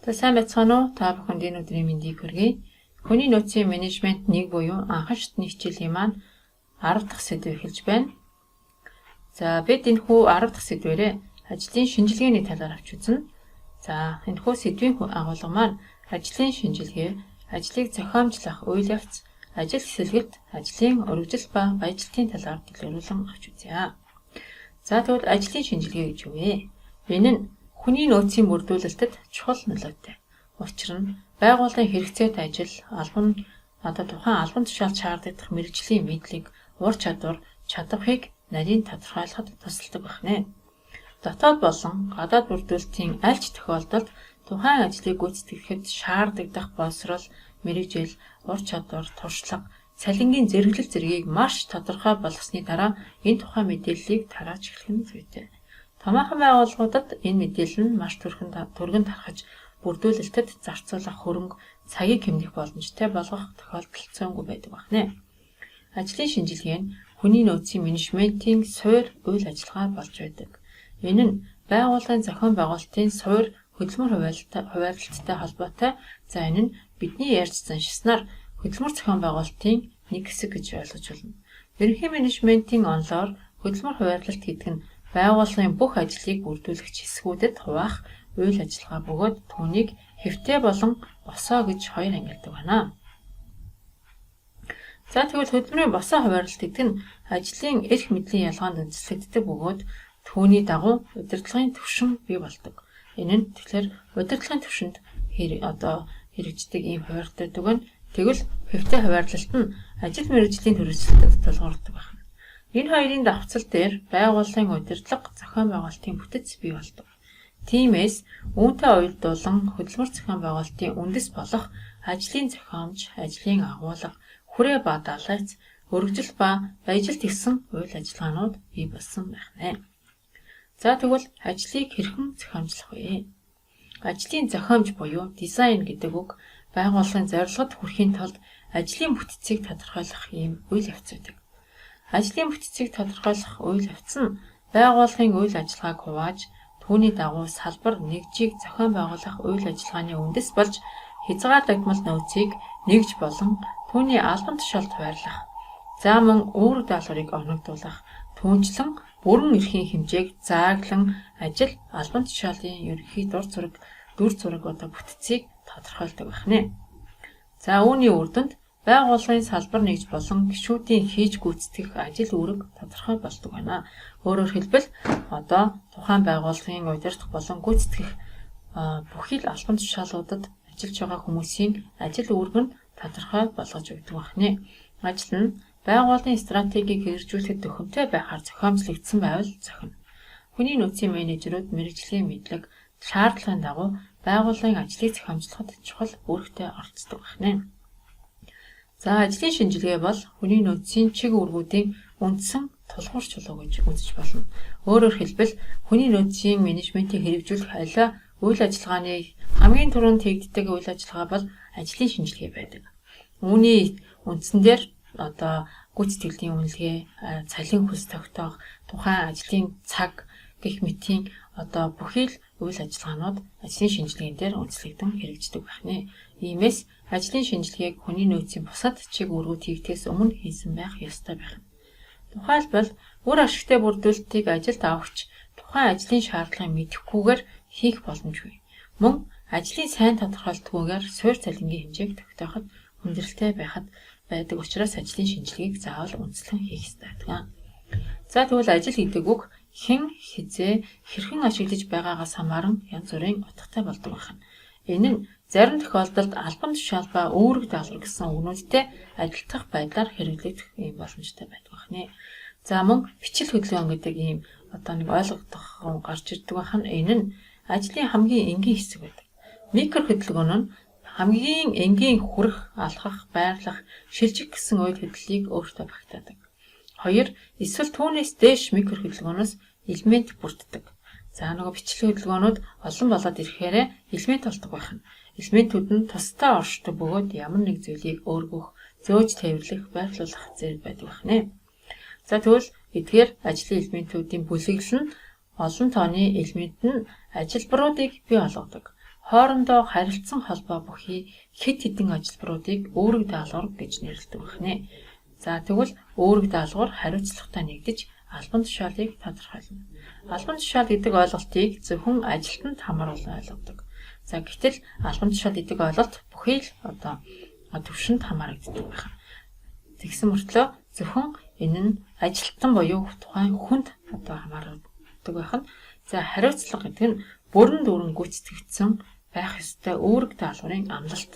За, сайн байцгаана уу? Та бүхэнд энэ өдрийн мэндийг хүргэе. Хүний нөөцийн менежмент 1 буюу анхан шатны хичээлийн маань 10 дахь сэдэв эхэлж байна. За, бид энэхүү 10 дахь сэдвээрээ ажлын шинжилгээний талаар авч үзнэ. За, энэхүү сэдвийн агуулга маань ажлын шинжилгээ, ажлыг зохиомжлох үйл явц, ажил эсэлгэлт, ажлын өргөжил ба баяжлтын талаар дэлгэрүүлэн авч үзье. За, тэгвэл ажлын шинжилгээ гэж юу вэ? Энэ нь хүний нөөцийн бүрдүүлэлтэд чухал нөлөөтэй. Учир нь байгууллагын хэрэгцээт ажил, албан одоо тухайн албан тушаалд шаардлагадах мэргэжлийн мэдлэг, ур чадвар, чадварыг нарийн тодорхойлоход тусалдаг байна. Дотоод болон гадаад бүрдүүлэлтийн аль ч тохиолдолд тухайн ажлыг гүйцэтгэхэд шаардлагадах боловсрол, мэргэжил, ур чадвар, туршлага, цалингийн зэрэглэл зэргийг маш тодорхой болгосны дараа энэ тухай мэдээллийг тарааж эхлэх нь зүйтэй. Томоохон байгууллагуудад энэ мэдээлэл нь маш түргэн тархаж, бүрдүүлэлтэд зарцуулах хөрөнгө, цагийг хэмнэх боломжтой болгох тохиолдол цөөнгүй байдаг байна. Ажлын шинжилгээ нь хүний нөөцийн менежментийн суурь үйл ажиллагаа болж байдаг. Энэ нь байгууллагын зохион байгуулалтын суурь хөдөлмөр хуваарлалттай холбоотой. За, энэ нь бидний ярьж заншсанаар хөдөлмөр зохион байгуулалтын нэг хэсэг гэж ойлгож байна. Ерөнхий менежментийн онолоор хөдөлмөр хуваарлалт гэдэг нь байгууллагын бүх ажлыг бүрдүүлэгч хэсгүүдэд хуваах үйл ажиллагаа бөгөөд түүнийг хэвтэй болон босоо гэж хоёр ангилдаг байна. За, тэгвэл хөдөлмөрийн босоо хуваарлалт гэдэг нь ажлын эрх мэдлийн ялгаанд үндэслэгддэг бөгөөд түүний дагуу удирдлагын түвшин бий болдог. Энэ нь тэгэхээр удирдлагын түвшинд одоо хэрэгждэг ийм хуваарлалт байдаг нь. Тэгвэл хэвтэй хуваарлалт нь ажил мэргэжлийн төрөлжлөлтөд тулгуурладаг байна. Энэ хоёрын давхцал дээр байгууллагын удирдлага, зохион байгуулалтын бүтэц бий болдог. Тиймээс үүнтэй уялдуулан хөдөлмөр зохион байгуулалтын үндэс болох ажлын зохиомж, ажлын агуулга, хүрээ ба далайц, өргөжил ба баяжилт гэсэн үйл ажиллагаанууд бий болсон байх нэ. За, тэгвэл ажлыг хэрхэн зохиомжлох вэ? Ажлын зохиомж буюу дизайн гэдэг үг байгууллагын зорилгод хүрэхийн тулд ажлын бүтцийг тодорхойлох ийм үйл явц байдаг. Ажлын бүтцийг тодорхойлох үйл явц нь байгууллагын үйл ажиллагааг хувааж, түүний дагуу салбар нэгжийг зохион байгуулах үйл ажиллагааны үндэс болж хязгаарлагдмал нөөцийг нэгж болон түүний албан тушаалд хуваарлах, за мөн үүрэг даалгаврыг оногдуулах, түүнчлэн бүрэн эрхийн хэмжээг зааглан ажил албан тушаалын ерөнхий дүр зураг одоо бүтцийг тодорхойлдог байх нэ. За, үүний үр дүнд байгууллагын салбар нэгж болон гишүүдийн хийж гүйцэтгэх ажил үүрэг тодорхой болдог байна. Өөрөөр хэлбэл, одоо тухайн байгууллагын удирдах болон гүйцэтгэх бүхий л албан тушаалуудад ажиллаж байгаа хүмүүсийн ажил үүрэг нь тодорхой болгож өгдөг байна. Ажил нь байгууллагын стратегийг хэрэгжүүлэхэд төхөмтэй байхаар зохиомжлогдсон байвал зохино. Хүний нөөцийн менежерүүд мэргэжлийн мэдлэг, шаардлагын дагуу байгууллагын ажлыг зохиомжлоход чухал үүрэгтэй оролцдог байна. За, ажлын шинжилгээ бол хүний нөөцийн чиг үүргүүдийн үндсэн тулгуур чулуу гэж үзэж болно. Өөрөөр хэлбэл, хүний нөөцийн менежментийг хэрэгжүүлэх аливаа үйл ажиллагааны хамгийн түрүүнд хийгддэг үйл ажиллагаа бол ажлын шинжилгээ байдаг. Үүний үндсэн дээр одоо гүйцэтгэлийн үнэлгээ, цалин хөлс тогтоох, тухайн ажлын цаг гэх мэтийн одоо бүхий л үйл ажиллагаанууд ажлын шинжилгээнд дээр үндэслэгдэн хэрэгждэг байх нэ. Иймээс ажлын шинжилгээг хүний нөөцийн бусад чиг үүргүүд хийгдэхээс өмнө хийсэн байх ёстой байх. Тухайлбал, үр ашигтай бүрдүүлэлтийг ажилд авахч тухайн ажлын шаардлагыг мэдэхгүйгээр хийх боломжгүй. Мөн ажлын сайн тодорхойлолтгүйгээр суурь цалингийн хэмжээг тогтооход хүндрэлтэй байхад байдаг учраас ажлын шинжилгээг заавал үндэслэн хийх ёстой байдаг. За, тэгвэл ажил гэдэг үг хэн, хэзээ, хэрхэн ашиглаж байгаагаас хамааран янз бүрийн утгатай болдог байна. Энэ нь зарим тохиолдолд албан тушаал ба үүрэг даалгавар гэсэн үгнүүдтэй адилтгах байдлаар хэрэглэгдэх ийм боломжтой байдаг байна. За, мөн бичил хөдөлгөөн гэдэг ийм одоо нэг ойлгогдох гарч ирдэг байна. Энэ нь ажлын хамгийн энгийн хэсэг байдаг. Микро хөдөлгөөн нь хамгийн энгийн хүрэх, алхах, байрлах, шилжих гэсэн үйл хөдлөлийг өөртөө багтаадаг. Хоёр эсвэл түүнээс дээш микро хөдөлгөөнөөс элемент бүрддэг. За, нөгөө бичил хөдөлгөөнүүд олон болоод ирэхээрээ элемент болдог байх нь. Элементүүд нь тусдаа оршдог бөгөөд ямар нэг зүйлийг өөргөх, зөөж тээвэрлэх, байрлуулах зэрэг байдаг байх нэ. За, тэгвэл эдгээр ажлын элементүүдийн бүлэглэл нь олон тооны элемент нь ажилбаруудыг бий болгодог. хоорондоо харилцсан холбоо бүхий хэд хэдэн ажилбаруудыг үүрэг даалгавар гэж нэрлэдэг байна. За тэгвэл үүрэг даалгавар хариуцлагатай нэгдэж албан тушаалыг тодорхойлно. Албан тушаал гэдэг ойлголтыг зөвхөн ажилтнанд хамааруулан ойлгодог. За гэтэл албан тушаал гэдэг ойлголт бүхий л одоо төвшөнд хамаарагддаг байна. Тэгсэн мөртлөө зөвхөн энэ нь ажилтан буюу тухайн хүнд одоо хамаардаг байх нь. За хариуцлага гэдэг нь бүрэн дүүрэн гүйцэтгэгдсэн байх ёстой үүрэг даалгаврын амлалт.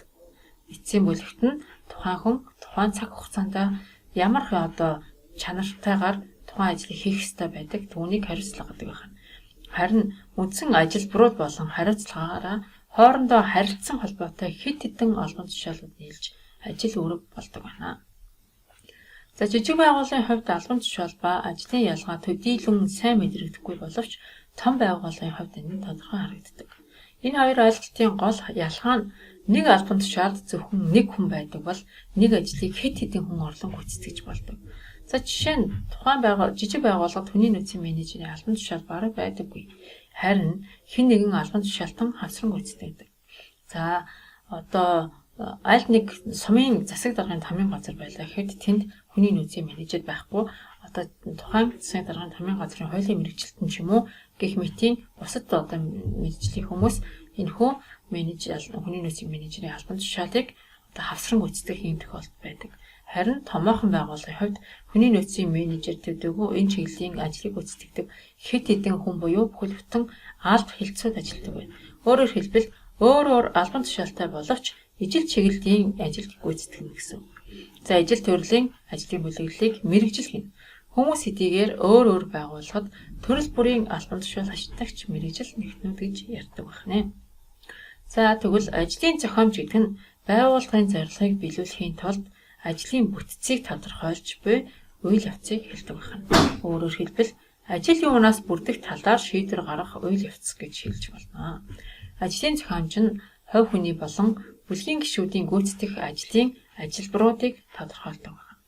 Эцсийн бүлэгт нь тухайн хүн тухайн цаг хугацаанд ямар одоо чанартайгаар тухайн ажлыг хийх ёстой байдаг. Түүнийг хариуцлага гэдэг байна. Харин үндсэн ажилбарууд болон хариуцлагаараа хоорондоо харилцсан холбоотой хэд хэдэн албан тушаалууд нийлж ажил үүрэг болдог байна. За жижиг байгууллагын хувьд албан тушаал ба ажлын ялгаа төдийлөн сайн мэдрэгдэхгүй боловч том байгууллагын хувьд энэ нь тодорхой харагддаг. Энэ хоёр ойлголтын гол ялгаа нь нэг албан тушаалд зөвхөн нэг хүн байдаг бол нэг ажлыг хэд хэдэн хүн орлон гүйцэтгэж болдог. За жишээ нь тухайн жижиг байгууллагад хүний нөөцийн менежерийн албан тушаал бараг байдаггүй. Харин хэн нэгэн албан тушаалтан хавсран гүйцэтгэдэг. За одоо аль нэг сумын засаг даргын томьёон газар байлаа гэхэд тэнд хүний нөөцийн менежер байхгүй, одоо тухайн засгийн даргын томьёон газрын хуулийн мэргэжилтэн ч юм уу гэх мэтийн бусад одоо мэргэжлийн хүмүүс энэхүү менежер хүний нөөцийн менежерийн албан тушаалыг одоо хавсран гүйцэтгэх ийм тохиолдол байдаг. Харин томоохон байгууллагын хувьд хүний нөөцийн менежер төдийгүй энэ чиглэлийн ажлыг гүйцэтгэдэг хэд хэдэн хүн буюу бүхэл бүтэн алба хэлтсүүд ажилладаг байна. Өөрөөр хэлбэл өөр өөр албан тушаалтай боловч ижил чиглэлийн ажилд гүйцэтгэнэ гэсэн. За ижил төрлийн ажлын бүлэглэлийг мэргэжил хийнэ. Хүмүүс хэдийгээр өөр өөр байгууллагад төрөл бүрийн албан тушаал ашиглагч мэргэжил нэгтнүүд гэж ярьдаг байна. За тэгвэл ажлын зохиомж гэдэг нь байгууллагын зорилгыг биелүүлэхийн тулд ажлын бүтцийг тодорхойлж буй үйл явцыг хэлдэг байна. Өөрөөр хэлбэл ажил юунаас бүрдэх талаар шийдвэр гаргах үйл явц гэж хэлж болно. Ажлын зохиомж нь хувь хүний болон бүлгийн гишүүдийн гүйцэтгэх ажлын ажилбаруудыг тодорхойлдог байна.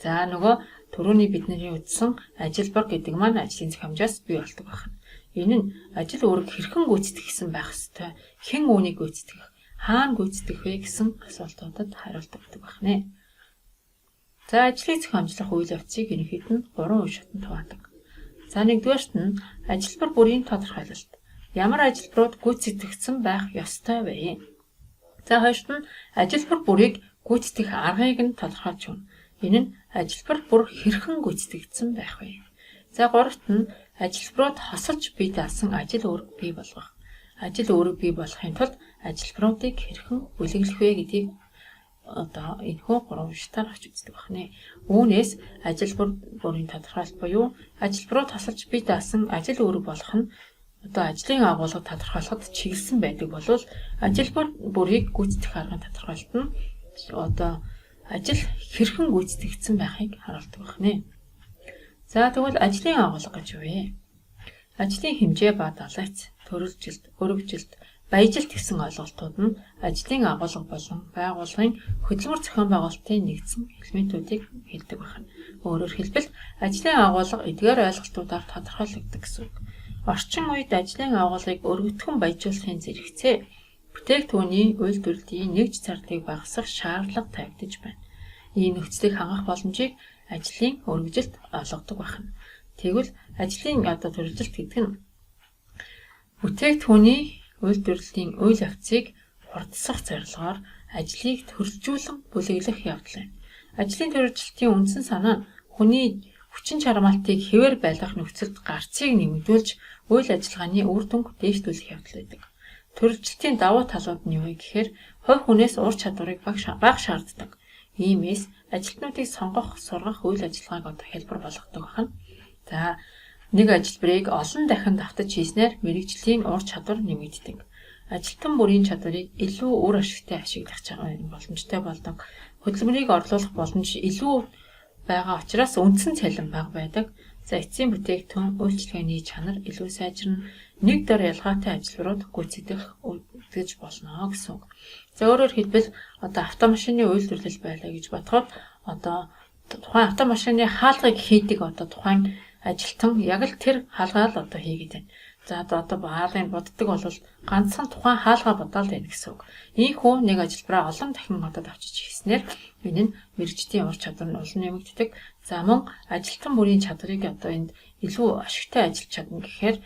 За нөгөө түрүүний бидний үзсэн ажилбар гэдэг маань ажлын зохиомжоос бий болдог байна. Энэ нь ажил үүрэг хэрхэн гүйцэтгэгдсэн байх ёстой, хэн үүнийг гүйцэтгэх, хаана гүйцэтгэх вэ гэсэн асуултуудад хариулт өгдөг байна. За ажлыг зохиомжлох үйл явцыг ерөнхийд нь 3 үе шатанд хуваадаг. За нэгдүгээрт нь ажилбар бүрийн тодорхойлолт. Ямар ажилбарууд гүйцэтгэгдсэн байх ёстой вэ? За хоёрт нь ажилбар бүрийг гүйцэтгэх аргыг нь тодорхойлж өгнө. Энэ нь ажилбар бүр хэрхэн гүйцэтгэгдсэн байх вэ? За гуравт нь ажилбарууд хосолж бий даасан ажил үүрэг бий болгох. Ажил үүрэг бий болохын тулд ажилбаруудыг хэрхэн бүлэглэх вэ гэдгийг одоо энэхүү гурван шатаар авч үздэг байна. Үүнээс ажилбар бүрийн тодорхойлолт буюу ажилбарууд хосолж бий даасан ажил үүрэг болох нь одоо ажлын агуулга тодорхойлоход чиглэсэн байдаг болвол ажилбар бүрийг гүйцэтгэх аргын тодорхойлолт нь одоо ажил хэрхэн гүйцэтгэгдсэн байхыг харуулдаг байна. За тэгвэл ажлын агуулга гэж юу вэ? Ажлын хэмжээ ба далайц, төрөлжилт, өргөжилт, баяжилт гэсэн ойлголтууд нь ажлын агуулга болон байгууллагын хөдөлмөр зохион байгуулалтын нэгдсэн элементүүдийг хэлдэг байна. Өөрөөр хэлбэл ажлын агуулга эдгээр ойлголтуудаар тодорхойлогддог гэсэн үг. Орчин үед ажлын агуулгыг өргөтгөн баяжуулахын зэрэгцээ бүтээгдэхүүний үйлдвэрлэлийн нэгж зарлалыг багасгах шаардлага тавигдаж байна. Ийм нөхцөлийг хангах боломжийг ажлын өргөжилт олгодог байна. Тэгвэл ажлын одоо төрөлжилт гэдэг нь бүтээгдэхүүний үйлдвэрлэлийн үйл явцыг хурдсах зорилгоор ажлыг төрөлжүүлэн бүлэглэх явдал юм. Ажлын төрөлжилтийн үндсэн санаа нь хүний хүчин чармаалтыг хэвээр байлгах нөхцөлд гарцыг нэмэгдүүлж үйл ажиллагааны үр дүнг дээшлүүлэх явдал байдаг. Төрөлжилтийн давуу талууд нь юу вэ гэхээр хувь хүнээс ур чадварыг бага шаарддаг. Иймээс ажилтнуудыг сонгох, сургах үйл ажиллагааг одоо хялбар болгодог байна. За нэг ажилбарыг олон дахин давтаж хийснээр мэргэжлийн ур чадвар нэмэгддэг. Ажилтан бүрийн чадварыг илүү үр ашигтай ашиглах боломжтой болдог. Хөдөлмөрийг орлуулах боломж илүү байгаа учраас үндсэн цалин бага байдаг. За эцсийн бүтээгдэхүүн үйлчилгээний чанар илүү сайжирна. Нэг дор ялгаатай ажилбарууд гүйцэтгэх гэж болно гэсэн үг. За өөрөөр хэлбэл одоо автомашины үйлдвэрлэл байлаа гэж бодоход одоо тухайн автомашины хаалгыг хийдэг одоо тухайн ажилтан яг л тэр хаалгаа л одоо хийгээд байна. За одоо баалыг боддог бол ганцхан тухайн хаалгаа бодаал байна гэсэн үг. Ийхүү нэг ажилбараа олон дахин одоо давчиж хийснээр энэ нь мэргэжлийн ур чадвар нь улам нэмэгддэг. За мөн ажилтан бүрийн чадварыг одоо энд илүү ашигтай ажиллаж чадна гэхээр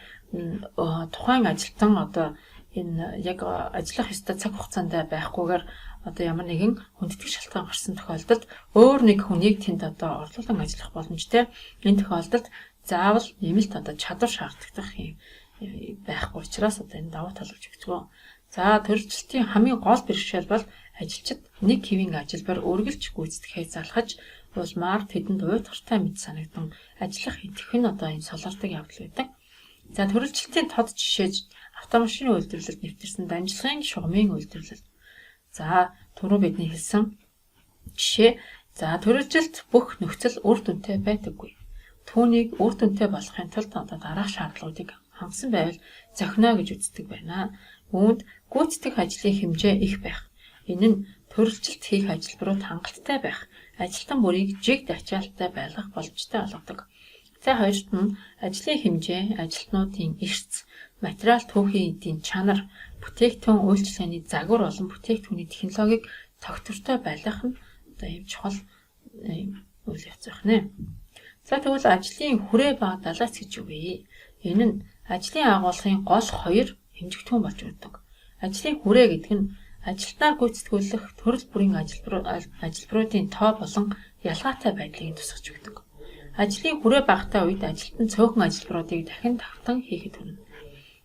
тухайн ажилтан одоо энэ яг ажиллах ёстой цаг хугацаанд байхгүйгээр одоо ямар нэгэн хүндэтгэх шалтгаан гарсан тохиолдолд өөр нэг хүнийг тэнд одоо орлуулан ажиллах боломжтой. Энэ тохиолдолд заавал нэмэлт одоо чадвар шаардлагатай юм байхгүй учраас одоо энэ давуу тал гэж өгдөг. За төрөлжилтийн хамгийн гол бэрхшээл бол ажилчид нэг хэвийн ажилбар үргэлж гүйцэтгэхээ залхаж улмаар тэдэнд уйтгартай мэд санагдан ажиллах идэвх нь одоо энэ солиордог явдал байдаг. За төрөлжилтийн тод жишээ автомашины үйлдвэрлэлд нэвтэрсэн дамжлагын шугамын үйлдвэрлэл. За түрүү бидний хэлсэн жишээ, за төрөлжилт бүх нөхцөл үр дүнтэй байдаггүй. Түүнийг үр дүнтэй болгохын тулд одоо дараах шаардлагуудыг хангасан байвал зохино гэж үздэг байна. Үүнд гүйцэтгэх ажлын хэмжээ их байх. Энэ нь төрөлжилт хийх ажилбарууд хангалттай байх, ажилтан бүрийг жигд ачаалттай байлгах боломжтой болгодог. За хоёрт нь ажлын хэмжээ, ажилтнуудын эрц, материал түүхийн эдийн чанар, бүтээгдэхүүн үйлчилгээний загвар болон бүтээгдэхүүний технологиг тогтвортой байлгах нь одоо ийм чухал үйл явц байх нэ. За тэгвэл ажлын хүрээ ба далайц гэж юу вэ? Энэ нь ажлын агуулгын гол хоёр хэмжигдэхүүн болж өгдөг. Ажлын хүрээ гэдэг нь ажилтнаар гүйцэтгүүлэх төрөл бүрийн ажилбаруудын тоо болон ялгаатай байдлыг тусгаж өгдөг. Ажлын хүрээ багатай үед ажилтан цөөхөн ажилбаруудыг дахин давтан хийхэд хүрнэ.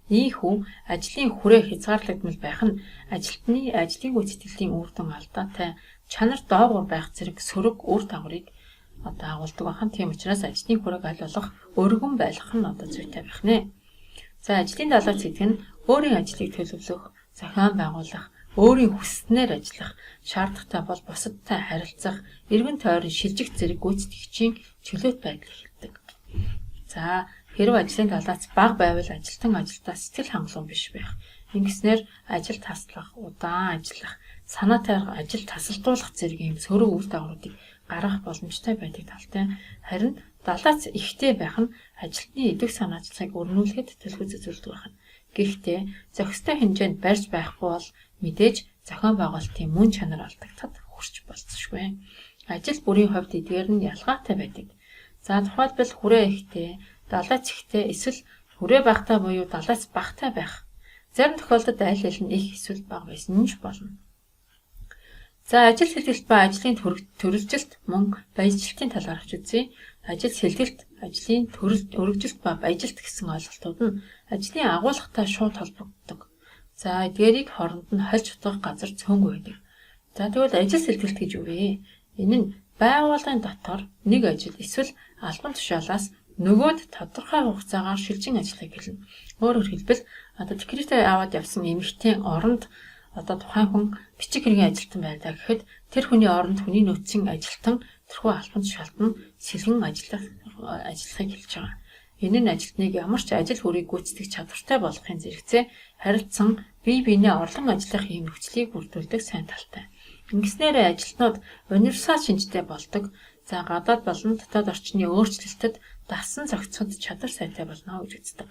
Ийхүү ажлын хүрээ хязгаарлагдмал байх нь ажилтны ажлын гүйцэтгэлийн үр дүн алдаатай, чанар доогуур байх зэрэг сөрөг үр дагаврыг одоо агуулдаг бахан. Тийм учраас ажлын хүрээг аль болох өргөн байлгах нь одоо зүйтэй байх нэ. За ажлын далайц гэдэг нь өөрийн ажлыг төлөвлөх, зохион байгуулах, өөрийн хүсснээр ажиллах, шаардлагатай бол бусадтай харилцах, эргэн тойрон шилжих зэрэг гүйцэтгэгчийн чөлөөт байдлыг хэлдэг. За хэрв ажлын далайц бага байвал ажилтан ажилдаа сэтгэл хангалуун биш байх. Ингэснээр ажил таслах, удаан ажиллах, санаатай ажил тасалдуулах зэрэг ийм сөрөг үр дагавруудыг гаргах боломжтой байдаг талтай. Харин далайц ихтэй байх нь ажилтны идэвх санаачлагыг өрнүүлэхэд төлхөц үзүүлдэг байна. Гэхдээ зохистой хэмжээнд барьж байхгүй бол мэдээж зохион байгуулалтын мөн чанар алдагдахад хүрч болзошгүй. Ажил бүрийн хувьд эдгээр нь ялгаатай байдаг. За тухайлбал хүрээ ихтэй, далайц ихтэй эсвэл хүрээ багатай буюу далайц багатай байх. Зарим тохиолдолд аль аль нь их эсвэл бага байсан нь ч болно. За ажил сэлгэлт ба ажлын төрөлжилт мөн баяжлалтын талаар авч үзье. Ажил сэлгэлт, ажлын өргөжилт ба баяжилт гэсэн ойлголтууд нь ажлын агуулгатай шууд холбогддог. За эдгээрийг хооронд нь хольж утгах газар цөөнгүй байдаг. За тэгвэл ажил сэлгэлт гэж юу вэ? Энэ нь байгууллагын дотор нэг ажил эсвэл албан тушаалаас нөгөөд тодорхой хугацаагаар шилжин ажиллахыг хэлнэ. Өөрөөр хэлбэл одоо декретээ аваад явсан эмэгтэй оронд одоо тухайн хүн бичиг хэргийн ажилтан байлаа гэхэд тэр хүний оронд хүний нөөцийн ажилтан тэрхүү албан тушаалд нь сэлгэн ажиллахыг хэлж байгаа. Энэ нь ажилтныг ямар ч ажил бүрийг гүйцэтгэх чадвартай болгохын зэрэгцээ харилцан бие биенээ орлон ажиллах ийм нөхцөлийг бүрдүүлдэг сайн талтай. Ингэснээрээ ажилтнууд универсал шинжтэй болдог. За гадаад болон дотоод орчны өөрчлөлтөд дасан зохицоход чадвар сайтай болно гэж үздэг.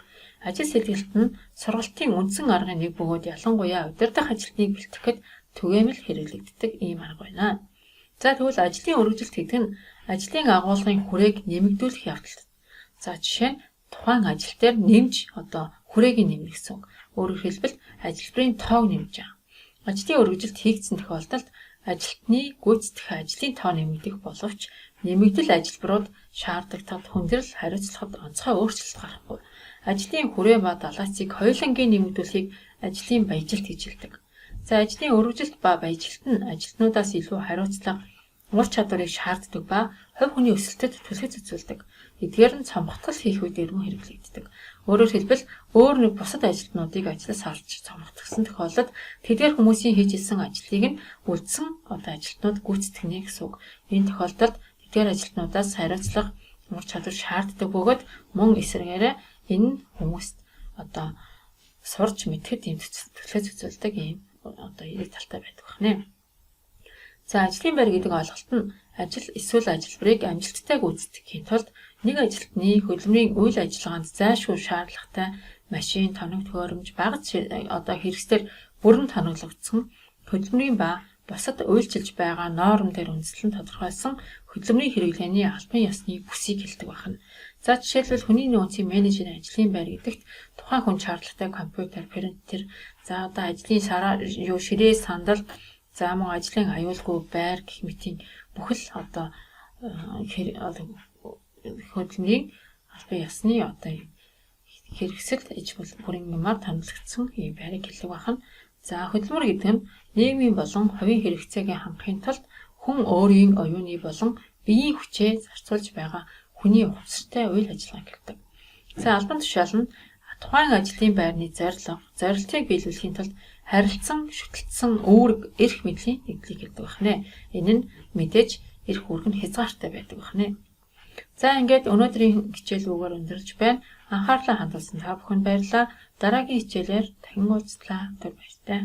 Ажил сэлгэлт нь сургалтын үндсэн аргын нэг бөгөөд ялангуяа удирдах ажилтныг бэлтгэхэд түгээмэл хэрэглэгддэг ийм арга байна. За тэгвэл ажлын өргөжилт гэдэг нь ажлын агуулгын хүрээг нэмэгдүүлэх явдал. За жишээ нь тухайн ажил дээр нэмж одоо хүрээг нэмнэ гэсэн үг. Өөрөөр хэлбэл ажилбарын тоог нэмж байгаа. Ажлын өргөжилт хийгдсэн тохиолдолд ажилтны гүйцэтгэх ажлын тоо нэмэгдэх боловч нэмэгдэл ажилбарууд шаардлагатад хүндрэл хариуцлагад онцгой өөрчлөлт гарахгүй. Ажлын хүрээ ба далайцыг хоёулангийн нэмэгдүүлэхийг ажлын баяжилт гэж хэлдэг. За ажлын өргөжилт ба баяжилт нь ажилтнуудаас илүү хариуцлага, ур чадварыг шаарддаг ба хувь хүний өсөлтөд түлхэц үзүүлдэг. Эдгээр нь цомготгол хийх үед өргөн хэрэглэгддэг. Өөрөөр хэлбэл өөр нэг бусад ажилтнуудыг ажлаас олж цомготгосон тохиолдолд тэдгээр хүмүүсийн хийж исэн ажлыг нь үлдсэн одоо ажилтнууд гүйцэтгэнэ гэсэн үг. Энэ тохиолдолд тэдгээр ажилтнуудаас хариуцлага, ур чадвар шаарддаг бөгөөд мөн эсрэгээрээ энэ хүмүүст одоо сурч мэдэхэд ийм түлхэц үзүүлдэг ийм одоо эерэг талтай байдаг байна. За ажлын байр гэдэг ойлголт нь ажил эсвэл ажилбарыг амжилттай гүйцэтгэхийн тулд нэг ажилтны хөдөлмөрийн үйл ажиллагаанд зайлшгүй шаардлагатай машин, тоног төхөөрөмж, багц одоо хэрэгслээр бүрэн тоноглогдсон хөдөлмөрийн ба бусад уйлчилж байгаа норм дээр үндэслэн тодорхойлсон хөдөлмөрийн хэрэглээний албан ёсны бүсийг хэлдэг байна. За, жишээлбэл, хүний нөөцийн менежерийн ажлын байр гэдэгт тухайн хүн шаардлагатай компьютер, принтер, за одоо ажлын сараа юу ширээ, сандал, за мөн ажлын аюулгүй байр гэх мэтийн бүхэл одоо хөдөлмөрийн албан ёсны одоо хэрэгсэл иж бүрэн юмар томилогдсон ийм байрыг хэлдэг байна. За, хөдөлмөр гэдэг нь нийгмийн болон хувийн хэрэгцээг хангахын тулд хүн өөрийн оюуны болон биеийн хүчээ зарцуулж байгаа хүний ухамсартай үйл ажиллагааг хэлдэг. За, албан тушаал нь тухайн ажлын байрны зорилго, зорилтыг биелүүлэхийн тулд харилцан шүтлэгдсэн үүрэг, эрх мэдлийн нэгдлийг хэлдэг байна. Энэ нь мэдээж эрх үүрэг нь хязгаартай байдаг байна. За, ингээд өнөөдрийн хичээл үүгээр өндөрлөж байна. Анхаарлаа хандуулсан та бүхэнд баярлалаа. Дараагийн хичээлээр дахин уулзлаа. Түр баяртай.